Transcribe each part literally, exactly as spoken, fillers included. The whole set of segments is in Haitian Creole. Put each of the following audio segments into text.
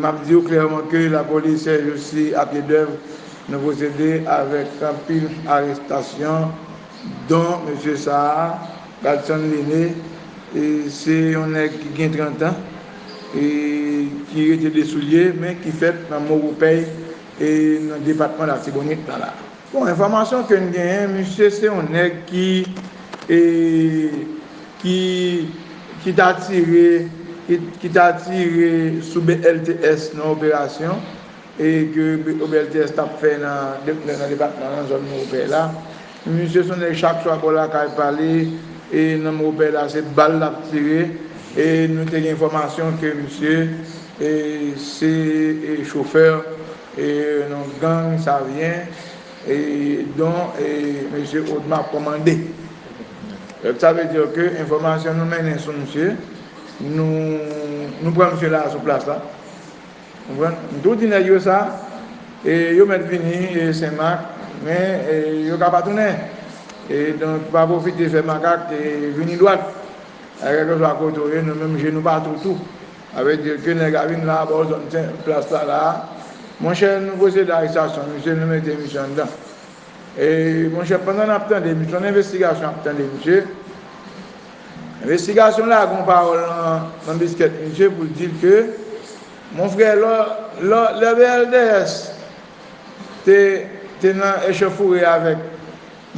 M ap di w klèman ke lapolis sèvi osi a pye dèv, nou pwosede avèk anpil arestasyon, don mesye sa a, Gadson Lene, e se yon nèg ki gen trant an, e ki rete Desoulye, men ki fèt nan Moropèy, e nan depatman Latibonit la la. Bon, enfòmasyon ke n genyen, misye se yon nèg ki, e, ki, ki ta tire, ki, ki ta tire sou B L T S nan operasyon, e ke B L T S t ap fè nan, nan depatman, nan zòn Moropèy la. Misye se yon nèg chak swa bò lakay pa li, e nan Moropèy la se bal l ap tire, e nou te gen enfòmasyon ke misye, e se, e chofè, e nan gang Savyen, e don, e mesye Odma kòmande. Donk sa vle di ke enfòmasyon nou mennen sou misye, nou, nou pran misye la sou plas la. Konprann? M tou di nèg yo sa, e yo mèt vini, e Senmak, men, e yo ka pa tounen. E donk, pa pwofite fè makak, e vini dwat. Kèlkeswa kote w ye, nou menm je nou pa tou tou. Sa vle di ke nèg la vin la, ba w zòn sen, plas la la. Monchè, nou pwosede arestasyon misye, nou mete misye anndan. E, monchè, pandan n ap tande misye, yon envestigasyon ap tande misye. Envestigasyon la gen yon pawòl nan, nan biskèt misye pou l di l ke, mon frè, lè, lè, lè B L T S te, te nan echafoure avèk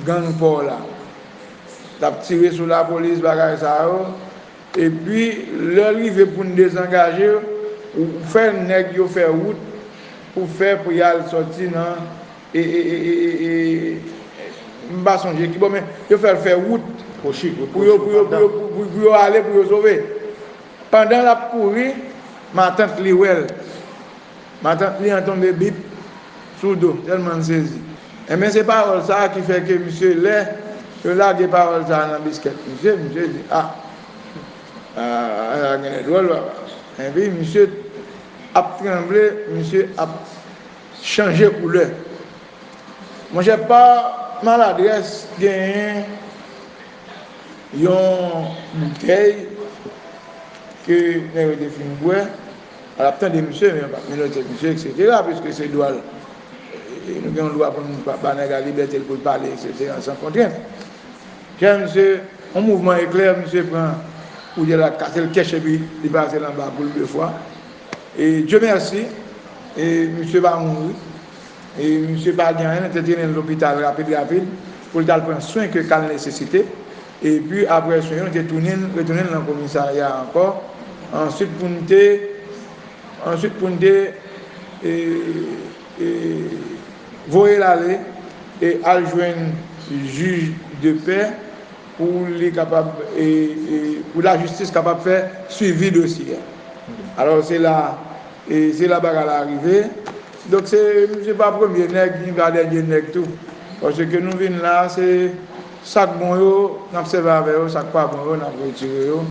gang Pò la, t ap tire sou lapolis, bagay sa yo, epi lè l rive pou n dezangaje, ou fè nèg yo fè wout pou fè, pou y al sòti nan, e, e, e, e, e, e, m pa sonje ki bò, men yo fè l fè wout pou yo, pou yo, pou yo, pou, pou, pou yo ale, pou yo sove. Pandan l ap kouri, matant li wè l. Matant li an tonbe bip sou do, tèlman l sezi. Enben, se pawòl sa a ki fè ke misye, lè yo lage pawòl sa a nan biskèt misye, misye di, a, a, a, a, genlè dwòl, papa. Epi misye ap tranble, misye ap chanje koulè. Monchè, pa maladrès, genyen yon boutèy ke nèg yo te fin bwè. Al ap tande misye, men yo p ap menote misye, etsetera, piske se dwa l. E nou gen yon dwa pou nou ba, ba nèg la libète l pou l pale, etsetera, san kontrent. Chè misye, yon mouvman eklè, misye pran koulye la, kase l kèch epi li pase l anba boul de fwa. E Dye mèsi, e misye pa mouri. E misye pa gen anyen, nou te trennen l lopital rapid, rapid, pou l t al pran swen ke ka l nesesite. Epi, apre swen yo, nou te tounen, retounen l nan komisarya ankò. Answit, pou n te, answit, pou n te, e, e, voye l ale, e al jwenn jij de pè, pou li kapab, e, e, pou lajistis kapab fè swivi dosye a. Alò, se la, e, se la bagay la rive. Donk, se, se pa premye nèg, ni pa dènye nèg tou. Paske nou vin la, se sa k bon yo, n ap sèvi avè yo, sa k pa bon yo, n ap retire yo.